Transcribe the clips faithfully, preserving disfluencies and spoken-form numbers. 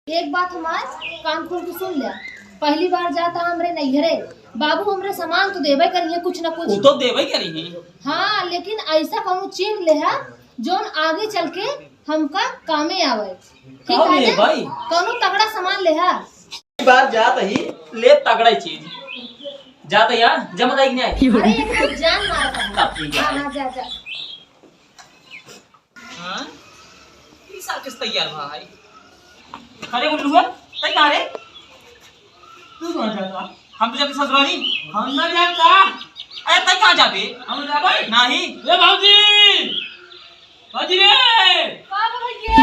एक बात हमार कान खोल के सुन ले, पहली बार जाता हमरे नैहरे, बाबू हमरे सामान तो देबे करिहे कुछ ना कुछ। वो तो देबे करिहे। हाँ, लेकिन ऐसा कौनो चीज लेहा जौन आगे चल के हमका कामे आवे। ठीक कौन है है ना? भाई? कौनो तगड़ा सामान लेहा। पहली बार जात ही, ले तगड़ा चीज। जात ही यार, जमा दाई कि नहीं? अरे, एक तो जान मारता है। तब ठीक है। हाँ, हाँ, जा, जा। हाँ? ई साल कैसे तैयार भा है? अरे गुल्लुआ, तै कहाँ रे? तू कहाँ जाता? हम तो जाते ससुरारी। हम ना जाता। अरे तै कहाँ जाबे? हम जाबे। नहीं। ए भौजी! भौजी रे! का भैया?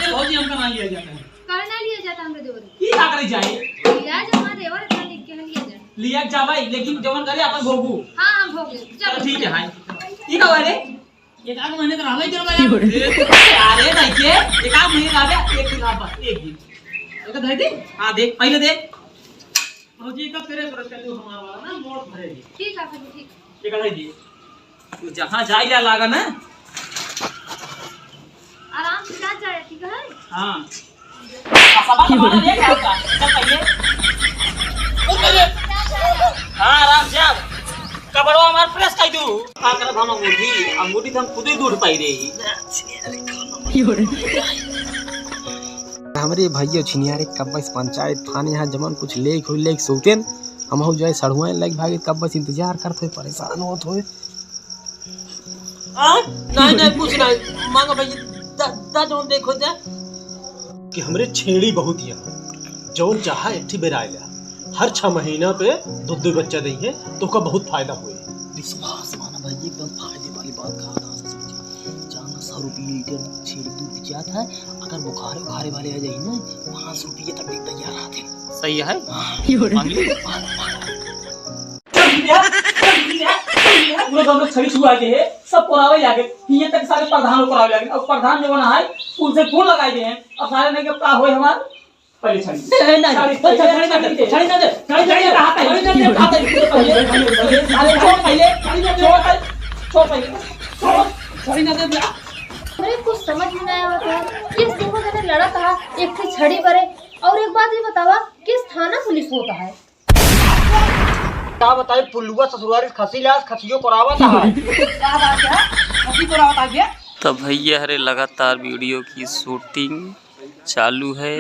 ए भौजी, हमका ना लिया जाता है। काहे ना लिया जाता हमरे देवर? ई का करे जाए? लिया जा, हमारे देवर इतना लिख के लिया जा। लिया जाबे, लेकिन जवन करे अपन भोगू। हाँ, हम भोगे। चल, ठीक है, हाय। ई का रे? एक आध महीने का रहबे करबा यार। अरे नहीं के, एक आध महीने का आबे, एक दिन आबा, एक दिन। एक दे दे। हाँ, देख, पहले देख। भौजी, एक तेरे पर चल, तू हमारा वाला ना, मोड़ भरे। ठीक है, फिर ठीक है। एक दे दे। तू जहाँ जाए ला लागा ना। आराम से जा जाए, ठीक है? हाँ। आ, सामान हमारा ले जाओ का? चल पहले। हाँ, आराम से आओ। कपड़वा हमार प्रेस कर दू। का करब हम अंगूठी? अंगूठी तो हम खुदे दूध पाई रही। हमरे भैया छिनिया रे, कब से पंचायत थाने यहाँ जमन कुछ लेक हुई लेक सोतेन, हम हो जाए सड़ुआए लग भागे, कब से इंतजार करत होए, परेशान होत होए। हाँ? नहीं, नहीं, कुछ नहीं। मांगा भाई, दा, दा, जौन देखो जा। कि हमरे छेड़ी बहुत हिया, जौन चाहा एक ठी बेराए ला। हर छह महीना पे दो दो बच्चा दई है, तो ओका बहुत फायदा होए। विश्वास माना भाई, एकदम फायदे वाली बात कहा था ससुर जी। जाना सौ रुपये लीटर छेड़ी दूध बिक जात है, अगर बुखारे उखारे वाले आ जाए ना, पाँच सौ रुपये तक भी तैयार आते हैं। सही है। हाँ। मांग ली। पूरा गाँव में छड़ी छुआ के है, सब कोरावे लागे, हिये तक सारे प्रधान को कोरावे लागे। अब प्रधान जो बना है, उनसे फोन लगाए गए हैं। अब सारे नहीं के का होए हमार, पहले छड़ी। ए, ए, नहीं, छड़ी, नहीं, छड़ी, छड़ी, छड़ी, छड़ी, छड़ी ना दे, छड़ी ना दे, छड़ी ना दे, छड़ी ना दे, छड़ी ना दे, पहले, पहले, पहले, पहले, सारे छोड़ पहले, छोड़ पहले, छोड़ पहले, छोड़, छड़ी ना दे। अरे कुछ समझ में नहीं आवत है, ये देखो जने लड़त है, एक ठे छड़ी बरे, और एक बात ये बतावा, किस थाना पुलिस होता है? का बताई, पुलुआ ससुरारी खसी लास, खसियो कोरावत है। का बात है? खसी कोरावत है क्या? तो भैया हरे लगातार वीडियो की शूटिंग चालू है।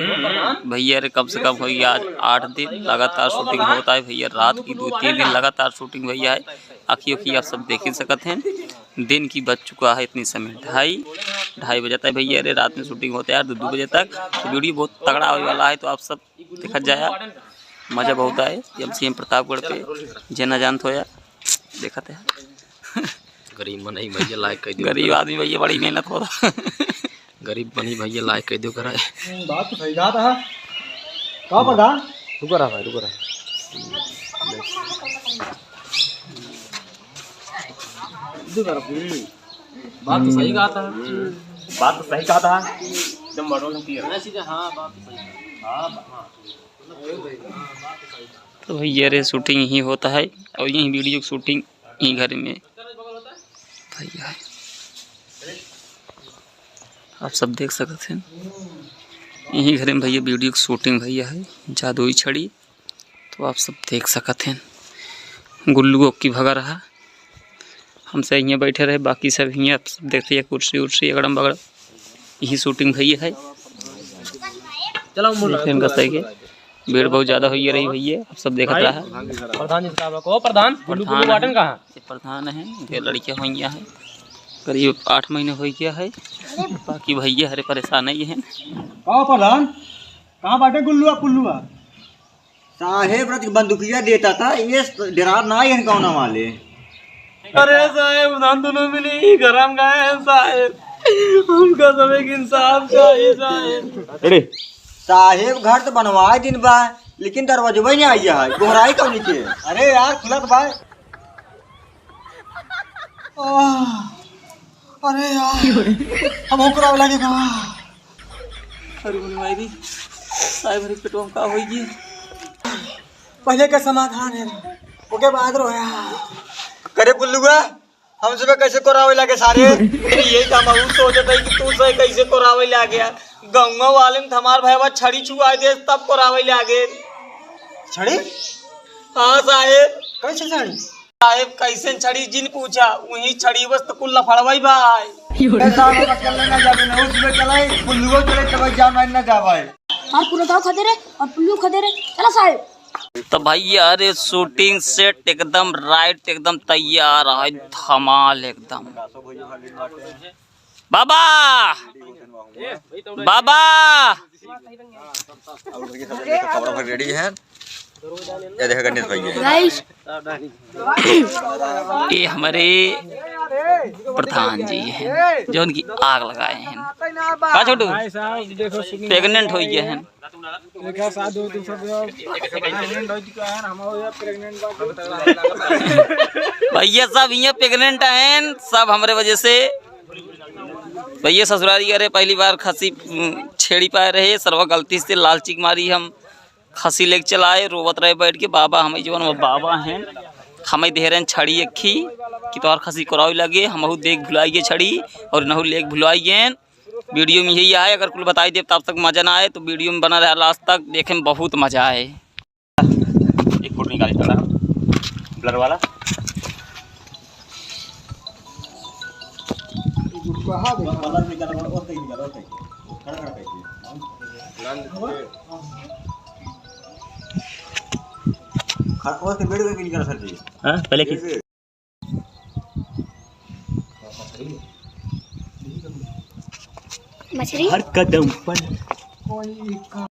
भैया हरे कम से कम होई आज आठ दिन लगातार शूटिंग होता है। भैया रात की दो तीन दिन लगातार शूटिंग भैया है। आखियों की आप सब देख ही सकत हैं। दिन की बज चुका है इतनी समय ढाई, ढाई बजे तक भैया हरे रात में शूटिंग होता है यार, दो, दो बजे तक। तो वीडियो बहुत तगड़ा होने वाला है, तो आप सब देखत जाया, मजा बहुत आए। हम सीएम प्रतापगढ़ पे जेना जानत होया, देखत है। गरीब मनई भैया लाइक कर दियो। गरीब आदमी भैया बड़ी मेहनत होता। गरीब मनई भैया लाइक कर दियो कराए। हम्म, बात तो सही कहा था। का प्रधान? रुको रहा भाई, रुको रहा। रुको रहा, हम्म। बात तो सही कहा था। बात तो सही कहा था। एकदम बड़ो लोग की है। हाँ, बात तो सही है। हाँ, हाँ। तो भैया रे शूटिंग यहीं होता है और यहीं वीडियो की शूटिंग यहीं घर में भैया है। आप सब देख सकत हैं यहीं घर में भैया वीडियो की शूटिंग भैया है जादुई छड़ी। तो आप सब देख सकत हैं गुल्लू की भगा रहा हमसे हियाँ बैठे रहे, बाकी सब हियाँ आप सब देखते हैं कुर्सी उर्सी अगड़म बगड़म। यही शूटिंग भैया है। चलो, मुड़ देखिए इनका सही के भीड़ बहुत ज्यादा हुई रही भैया, आप सब देखत रहा। प्रधान जी साहब को, प्रधान, गुल्लू, गुल्लू बाटन कहाँ? ये प्रधान है, ये लड़कियाँ हुई है, करीब आठ महीने हो गया है। बाकी भैया हरे परेशान ही हैं। का प्रधान, कहाँ बाटे गुल्लुआ पुल्लुआ? साहेब रथ के बंदूकिया देता था, ये डरार ना है कौना वाले। अरे साहेब, उधान दोनों मिली, गरम गए हैं साहेब, हमका सब एक इंसाफ चाहिए साहेब। अरे साहेब, घर तो बनवाए दिन बा, लेकिन दरवाजवा ही नहीं आई है, गोहराई कौनी के? अरे यार, खुलत बा। आह, अरे यार, हम ओकरा लगे का। अरे बोले माई रे, साहेब रे पेटवा में का होई गई? पहले का समाधान है, ओके बाद रोया। करे गुल्लुआ, हम सुबह कैसे कोरावे लागे सारे? यही काम हम सोचत है कि तू सही कैसे कोरावे लागे। गौवा वाले में त हमार भैया छड़ी छुआ दे, तब कोरावे लागे। छड़ी? हाँ साहेब। कैसे छड़ी? साहेब, कैसे छड़ी जिन पूछा, वही छड़ी बस त कुल लफड़वाई भाई। ए साहब, मत कर लेना, जाबे ना, उसमें चलाई, पुल्लुओ चले, तब जान ना जावाई। और पुलताओ खदे रे, और पुल्लू खदे रे, चला साहेब। तो भैया रे, shooting set एकदम right, एकदम तैयार है, धमाल एकदम। बाबा, बाबा। अब उनके सब कपड़ा भर ready है। ये देखो गणेश भैया। Guys। ये हमारे प्रधान जी हैं, जो उनकी आग लगाए हैं। का छोटू? भाई साहब, देखो, shooting pregnant हो गए हैं। देखा साधु, तू सब pregnant हो चुका है, हम हो गया pregnant बा। भैया सब ये pregnant हैं, सब हमरे वजह से। भैया ससुरारी करे पहली बार खसी, उम, छेड़ी पाए रहे, सरवा गलती से लालची के मारी हम खसी लेके चलाए, रोवत रहे बैठ के, बाबा हमें जवन वो बाबा हैं, हमें दे रहे हैं छड़ी एक खी कि तोहार खसी कोरावे लगे, हमहू देख भुलाई गए छड़ी और नहू लेके भुलाई गए। Video में यही आए, अगर कुल बताई देब तब तक मजा ना आए, तो video में बना रहा last तक, देखे में बहुत मजा आए। एक फोटो निकाल के ला, blur वाला। हाँ, पहले खींच। मछली? हर कदम पर।